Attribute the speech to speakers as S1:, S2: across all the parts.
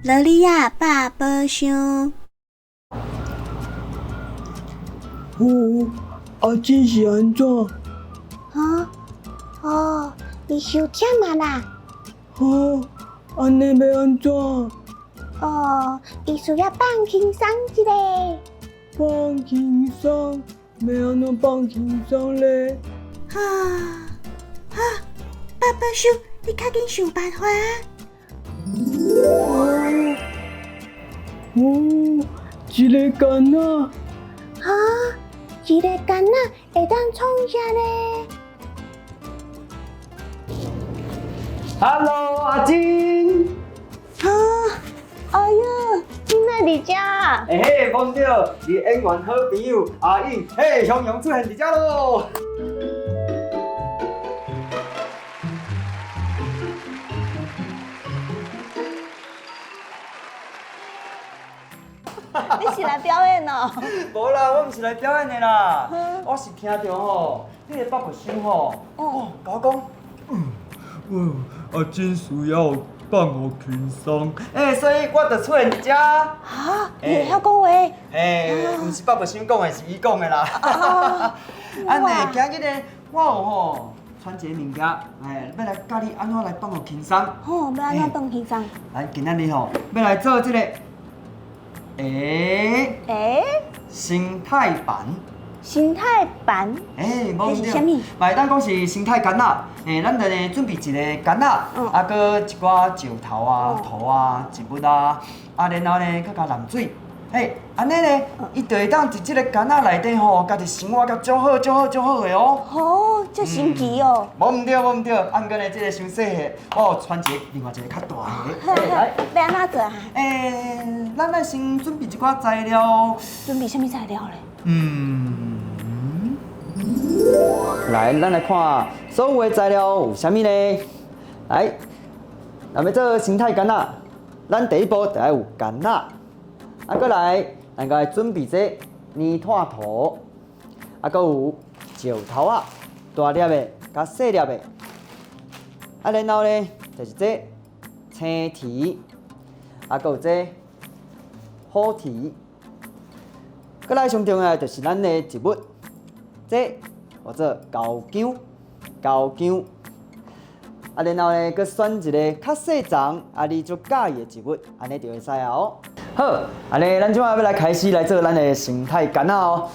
S1: 萝莉仔百宝箱。
S2: 哦，阿姊是按怎？
S1: 哈？哦，伊伤忝啊啦。
S2: 哈？按呢欲按怎？
S1: 哦，伊需要放輕鬆一下。
S2: 放輕鬆？欲按怎放輕鬆咧？
S1: 哈哈，百寶箱，你較緊想辦法。
S2: 哦，哦，一个矸仔。
S1: 哈？一个矸仔會當創啥呢？
S3: Hello，阿姊。
S1: 哈？哎喲，你哪佇遮？
S3: 欸嘿，無毋對，你演員好朋友阿勇，嘿，雄雄出現佇遮囉。
S1: 你是來表演哦？
S3: 無啦，我毋是來表演的啦，我是聽著吼，你的百寶箱吼，哦，共我講，嗯，阿姊需要放予輕鬆，欸，所以我就出現佇遮。
S1: 哈？你會曉講話？
S3: 欸，毋是百寶箱講的，是伊講的啦。按呢，今日呢，我有吼傳一個物件，欸，欲來教你按怎來放予輕鬆。
S1: 吼，欲按怎放輕鬆？
S3: 來，今仔日吼，欲來做這個。欸，
S1: 欸，
S3: 生態盤，
S1: 生態盤，
S3: 欸，無毋對，
S1: 這是啥物？
S3: 嘛會當講是生態矸仔。欸，咱就呢準備一个矸仔，啊，閣一寡石頭啊、土啊、植物啊，啊，然後呢，閣共淋水。嘿，按呢呢，伊就會當佇這个矸仔內底吼，家己生活甲足好、足好、足好的哦。
S1: 哦，遮神奇哦。
S3: 無毋對，無毋對，啊，毋過呢，這个傷細个，我有傳一个另外一个較大个。來，
S1: 欲按怎做啊？
S3: 欸，咱愛先準備一寡材料。
S1: 準備啥物材料咧？
S3: 嗯，來，咱來看所有的材料有啥物呢？來，若欲做生態矸仔，咱第一步就愛有矸仔。啊，閣來，咱閣愛準備這黏土土，啊，閣有石頭仔，大粒的佮細粒的。啊，然後呢，就是這青苔，啊，閣有這虎蹄。閣來上重要的就是咱的植物，這叫做高薑，高薑。啊，然後呢，閣選一个較細叢，啊，你足佮意的植物，按呢就會使啊哦。好，按呢，咱這擺欲來開始來做咱的生態矸仔哦。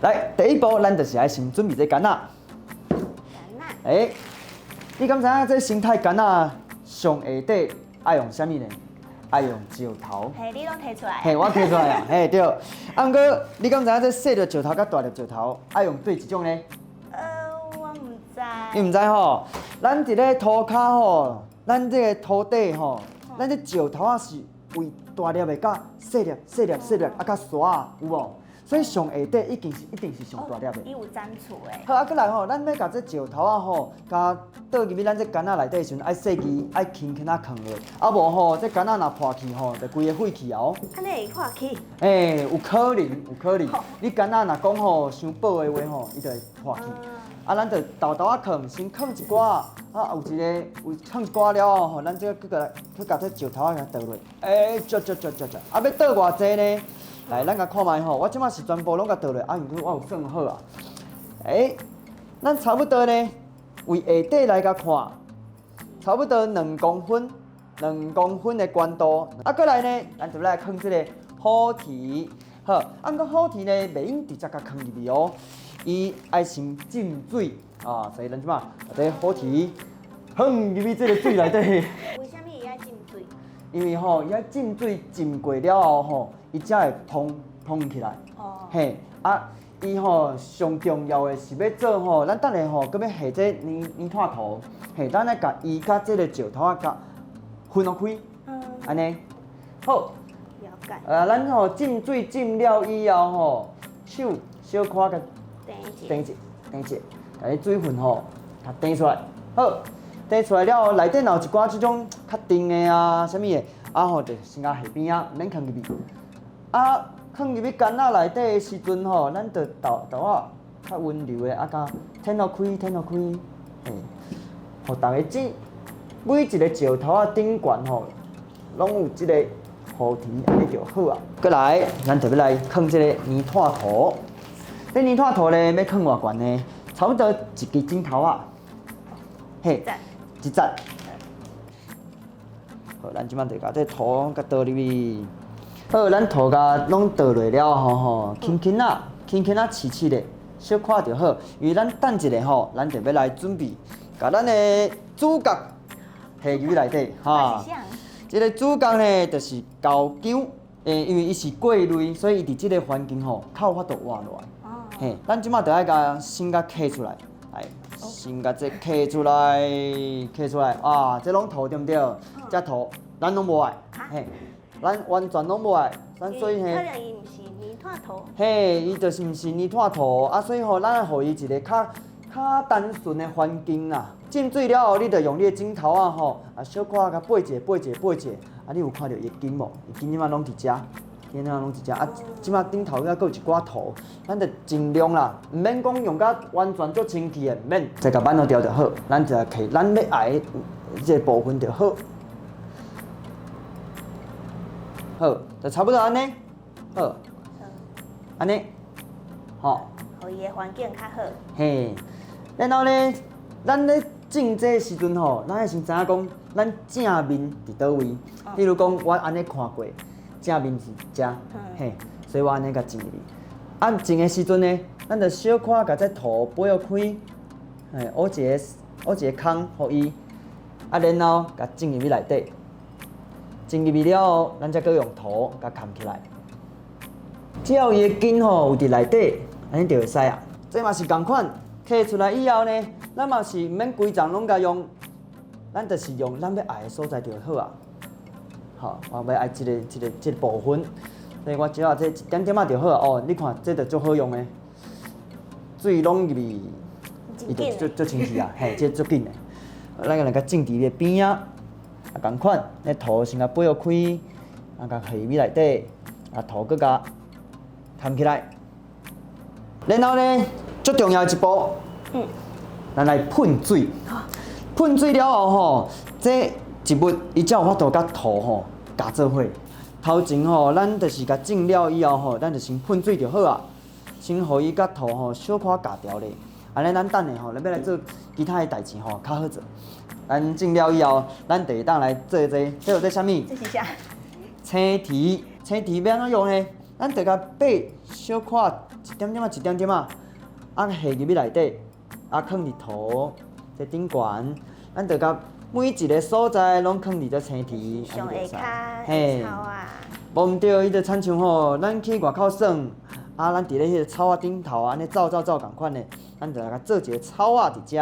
S3: 來，第一步，咱就是愛先準備這矸仔。
S1: 矸仔。
S3: 欸，你敢知影這生態矸仔上下底愛用啥物呢？愛用石頭。
S1: 嘿，你攏提出來。
S3: 嘿，我提出來啊。嘿，對。啊，毋過你敢知影這細粒石頭佮大粒石頭愛用佗一種呢？
S1: 我毋知。
S3: 你毋知吼？咱佇咧塗跤吼，咱這个土地吼，咱這石頭仔是為大粒的佮細粒、細粒、細粒啊，佮沙仔，有無？所以上下底一定是一定是上大粒的。
S1: 伊有欉厝的。
S3: 好啊，閣來吼，咱欲共這石頭仔吼，共倒入去咱這矸仔內底的時陣，愛細緻，愛輕輕仔囥落，啊無吼，這矸仔若破去吼，就規个廢去啊哦。
S1: 按呢會破去？
S3: 欸，有可能，有可能。你矸仔若講吼，傷薄的話吼，伊就會破去。啊，咱就沓沓仔囥，先囥一寡，啊，有一個有囥一寡了後吼，咱這閣過來去共這石頭仔共倒落，欸，唰唰唰唰唰，啊，欲倒偌濟呢？來，咱共看覓吼，我這擺是全部攏共倒落，啊，毋過我有算好啊。欸，咱差不多呢，為下底來共看，差不多兩公分，兩公分的懸度。啊，閣來呢，咱就來囥這个虎蹄，好，啊，毋過虎蹄呢，袂用直接共囥入去哦。伊愛先浸水啊，所以咱這擺共這虎蹄放入去這个水內底。
S1: 為啥物伊愛浸水？
S3: 因為吼，伊愛浸水浸過了後吼，伊才會膨膨起來。
S1: 哦。
S3: 嘿，啊，伊吼上重要的是欲做吼，咱等下吼閣欲下這黏黏土土，嘿，咱愛共伊佮這个石頭仔共分開。
S1: 嗯。
S3: 按呢，好。
S1: 了解。
S3: 啊，咱吼浸水浸了以後吼，手小可共。等一下，等一下，共彼水分吼，共提出來。好，提出來了後，內底若有一寡這種較甜的啊，啥物的，啊吼，就先共下邊仔，毋免囥入去。啊，囥入去矸仔內底的時陣吼，咱就豆豆仔較溫柔的啊，共掀予開，掀予開，嘿，予逐个這每一个石頭仔頂懸吼，攏有這個雨田，按呢就好啊。閣來，咱就欲來囥這個黏炭土。這黏炭土咧，欲囥偌懸呢？差不多一支指頭仔。嘿，一節。好，咱這擺就共這土共倒入去。好，咱土共攏倒落了後吼，輕輕仔，輕輕仔試試咧，小可就好。因為咱等一下吼，咱就欲來準備，共咱的主角下入去內底哈。這個主角呢，就是高薑。因為伊是過濾，所以伊佇這個環境吼，較有法度活落來。嘿，咱這擺就愛共先共揢出來，來，先共這揢出來，揢出來啊！這攏土對毋對？這土咱攏無愛，嘿，咱完全攏無愛。咱所以嘿，
S1: 可能伊毋是黏炭土。
S3: 嘿，伊就是毋是黏炭土啊，所以吼，咱愛予伊一個較較單純的環境啦。浸水了後，你就用你的指頭仔吼，啊，小可共撥一下，撥一下，撥一下，啊，你有看著伊的根無？伊根這擺攏佇遮，根這擺攏佇遮啊，這擺頂頭猶閣有一寡土，咱就盡量啦，毋免講用甲完全足清氣的，毋免，再共挽好掉就好。咱就摕咱欲愛的這個部分就好。好，就差不多按呢，好，按呢，吼。
S1: 予伊的環境較好。
S3: 嘿，然後呢，咱咧種這時陣吼，咱愛先知影講，咱正面佇佗位。比如講，我按呢看過，正面是遮，嘿，所以我按呢共種入去。啊，種的時陣呢，咱就小可共這土撥開，嘿，挖一个挖一个空予伊，啊，然後共種入去內底。種入去了後，咱才閣用土共崁起來。只要伊的根吼有佇內底，按呢就會使啊。這嘛是仝款，揢出來以後呢，咱嘛是毋免規叢攏共用，咱就是用咱欲愛的所在就好啊。好，我欲愛這个、這个、這个部分，所以我只要這一點點仔就好啊。哦，你看這就足好用的，水攏入去，伊就足足清氣啊，嘿，這足緊的。咱來共種佇伊的邊仔，啊，仝款，那土先共撥開，啊，共下入去內底，啊，土閣共崁起來。然後呢，最重要的一步，咱來噴水。噴水了後吼，這植物伊才有法度佮土吼夾做伙。頭前吼，咱就是共種了以後吼，咱就先噴水就好啊，先予伊佮土吼小可夾牢咧。按呢，咱等下吼，咱欲來做其他的代誌吼，較好做。咱種了以後，咱就會當來做這個，這叫做啥物？
S1: 這是啥？
S3: 青提，青提欲按怎用呢？咱就共掰小可一點點仔，一點點仔，啊，下入去內底，啊，囥佇土這頂懸，咱就共每一个所在攏囥佇這青提，
S1: 上下跤的草仔。
S3: 無毋對，伊就親像吼，咱去外口耍，啊，咱佇咧彼个草仔頂頭按呢走走走仝款的，咱就來共做一个草仔佇遮。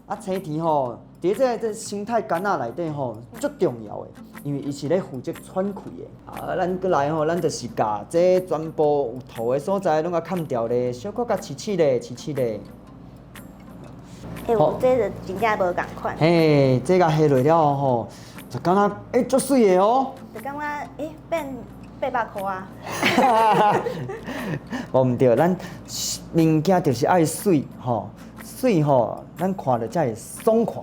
S3: 啊，青提吼，佇這個這生態柑仔內底吼，足重要的，因為伊是咧負責喘氣的。啊，咱閣來吼，咱就是共這全部有土的所在攏共崁掉咧，小可共試試咧，試試咧。
S1: 欸，有這就真正無仝款。
S3: 嘿，這共下落了後吼，就感覺欸足媠的哦。
S1: 就感覺欸變800箍啊。
S3: 無毋對，咱物件就是愛媠吼，媠吼，咱看著才會爽快。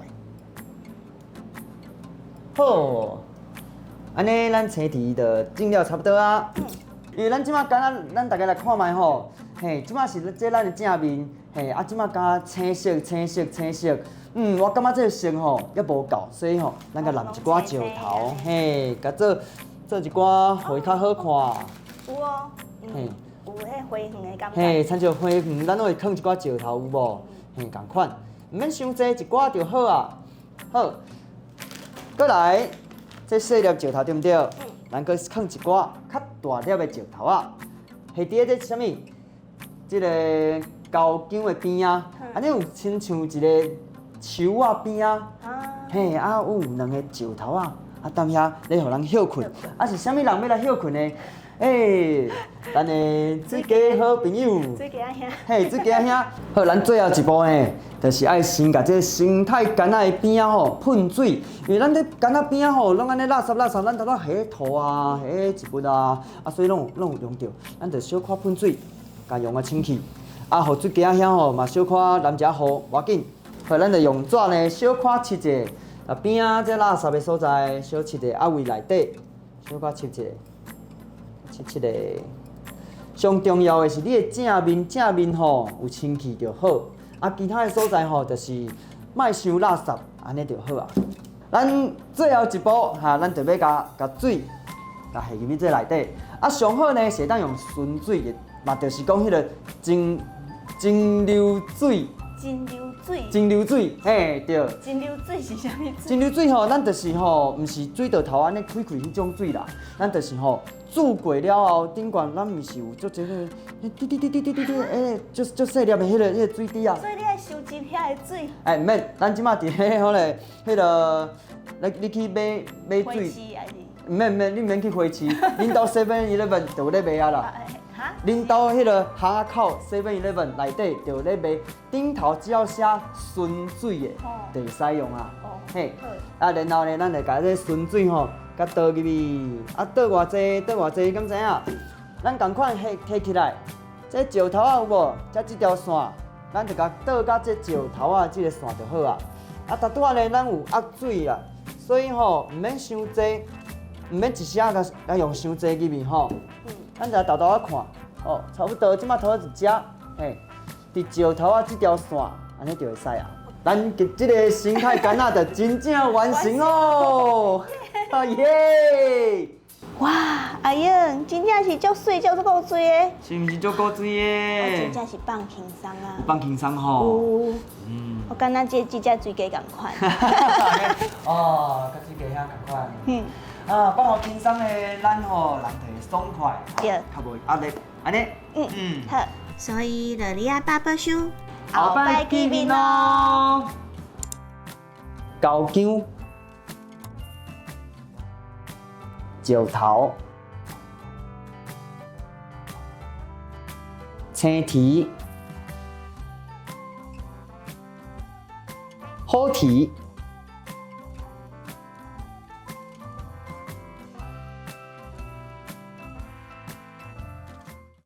S3: 好，按呢咱青提就種了差不多啊。因為咱這擺敢若咱逐家來看覓吼，嘿，這擺是這咱的正面，嘿，啊，這擺敢若青色、青色、青色，我感覺這個色吼猶無夠，所以吼，咱共淋一寡石頭，嘿，共做做一寡，予伊較好看。
S1: 有哦，
S3: 嘿，
S1: 有彼花園的感覺。
S3: 嘿，親像花園，咱攏會囥一寡石頭有無？嘿，仝款，毋免傷濟，一寡就好啊。好，閣來，這細粒石頭對毋對？咱閣囥一寡較大粒的石頭仔，下佇咧這啥物？這个高薑的邊仔，按呢有親像一个樹仔邊仔，嘿，啊有兩个石頭仔，啊踮遐咧予人歇睏，啊是啥物人欲來歇睏呢？欸，咱的水雞好朋友，
S1: 水雞仔兄，
S3: 嘿，水雞仔兄，好，咱最後一步呢，就是愛先共這个生態柑仔的邊仔吼噴水，因為咱這柑仔邊仔吼攏按呢垃圾垃圾，咱頭拄下土啊，下植物啊，啊所以攏有攏有用著，咱就小可噴水，共溶啊清氣，啊，予水雞仔兄吼嘛小可淋一下雨，無要緊。好，咱就用紙呢小可拭者，啊邊仔這垃圾的所在小拭者，啊圍內底小可拭者，拭拭咧。上重要的是你的正面，正面吼有清氣就好，啊其他的所在吼就是莫傷垃圾，按呢就好啊。咱最後一步哈，咱就欲共共水共下入去這內底。啊，上好呢是會當用純水的，嘛就是講彼个蒸蒸餾水。
S1: 蒸餾水。
S3: 蒸餾水，嘿對。
S1: 蒸餾水是啥物水？
S3: 蒸餾水吼，咱就是吼，毋是水道頭按呢開開彼種水啦，咱就是吼煮過了後，頂懸咱毋是有足濟彼個，滴滴滴滴滴滴滴，欸，足足細粒的彼個水滴啊。
S1: 所以你愛收集遐个水？
S3: 欸，毋免，咱這馬佇咧彼个彼个，你去買買水。毋免毋免，你毋免去花市，恁兜 Seven Eleven 就有咧賣啊啦。
S1: 哈？
S3: 恁兜彼个巷仔口 Seven Eleven 內底就有咧賣，頂頭只要寫純水的，就會使用啊。嘿，啊，然後呢，咱就共這純水吼，共倒入去，啊，倒偌濟，倒偌濟，敢知影？咱仝款提提起來，這石頭仔有無？這這條線，咱就共倒佮這石頭仔這个線就好啊。啊，拄拄仔呢，咱有壓水啦，所以吼，毋免傷濟。毋免一下共來用傷濟入去吼，咱就來沓沓仔看，哦，差不多，這馬塗佇遮，嘿，佇石頭仔這條線，按呢就會使啊。咱這个生態柑仔就真正完成咯，啊耶！
S1: 哇，阿英，真正是足媠，足古錐的。
S3: 是毋是足古錐的？
S1: 我真正是放輕鬆啊。
S3: 放輕鬆吼。
S1: 嗯。我感覺這這隻水雞仝款。
S3: 哦，佮水雞遐仝款。嗯。啊，放予輕鬆的，咱吼人就會爽快，
S1: 對，
S3: 較無壓力，按呢。
S1: 嗯嗯，好。所以樂利亞爸爸秀，
S3: 後擺見面囉。高薑、石頭、青提、好提。